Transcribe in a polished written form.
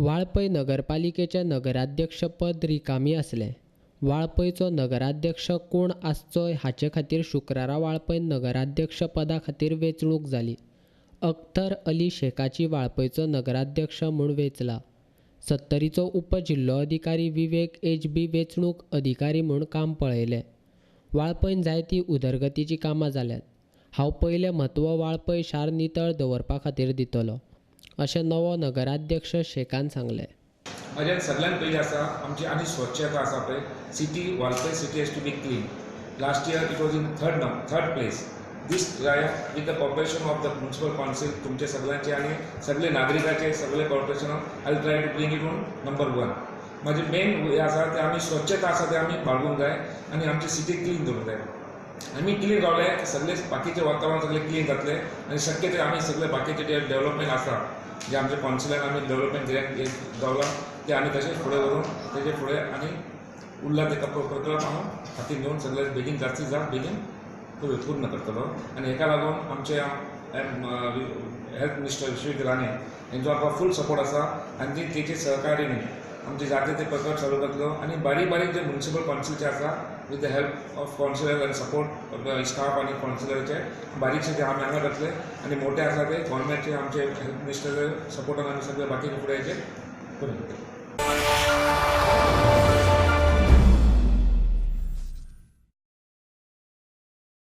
वाळपय नगरपालिकेचें नगराध्यक्षपद रिकामी आसलें. वाळपयचो नगराध्यक्ष कोण आसचो हाचे खातीर शुक्रारा वाळपय नगराध्यक्षपदा खातीर वेंचणूक जाली. अख्तर अली शेखाची वाळपयचो नगराध्यक्ष म्हूण वेंचला. सत्तरीचो उपजिल्लोधिकारी विवेक एच बी वेंचणूक अधिकारी म्हूण काम पळयलें. वाळपयन जायतीं उदरगतीचीं कामां जाल्यांत. हांव पयलें म्हत्व वाळपय शार नितळ दवरपा खातीर दितलो, अशें नवो नगराध्यक्ष शेखान सांगलें. म्हज्यान सगळ्यात पयलीं आसा आमची आनी स्वच्छता आसा पळय, city, Valpoi city has to be clean. Last year it was in third place. This year with the cooperation of the municipal council, तुमचे सगळ्यांचे आनी सगळे नागरिकाचे सगळे कॉर्पोरेशनान I try to bring it on number 1. म्हाजे मेन हें आसा तें आमी स्वच्छता आसा तें आमी बाळगूंक जाय आनी आमची सिटी क्लीन दवरूंक जाय. आमी क्लीन रावले सगळे बाकीचें वातावरण सगळें क्लीन जातलें आनी शक्य ते आमी सगळे बाकीचे जे डेव्हलपमेंट आसा जे आमचे कावन्सिलान आमी डेव्हलपमेंट कितें गावलां ते आमी तशेंच फुडें व्हरून तेजे फुडें आनी उरला ते प्रकल्प हांव हातीन घेवन सगळे बेगीन जास्तीत जास्त बेगीन पूर्ण करतलो. आनी हेका लागून आमचे हेल्थ मिनिस्टर विश्वजीत राणे हेंचो आमकां फूल सपोर्ट आसा आनी तेचे सहकार्यान आमचे जाते ते प्रकल्प चालू करतलो आनी बारीक बारीक जे म्युनिसिपल कावन्सिलचे आसा with the help of councillor आनी सपोर्ट ऑफ the staff आनी कावन्सिलराचे बारीकशे ते आमी हांगा करतले आनी मोठे आसा ते गव्हर्मेंटचे आमचे हेल्थ मिनिस्टर सपोर्टान आमी सगळे बाकीचे फुडें हेचे करून घेतले.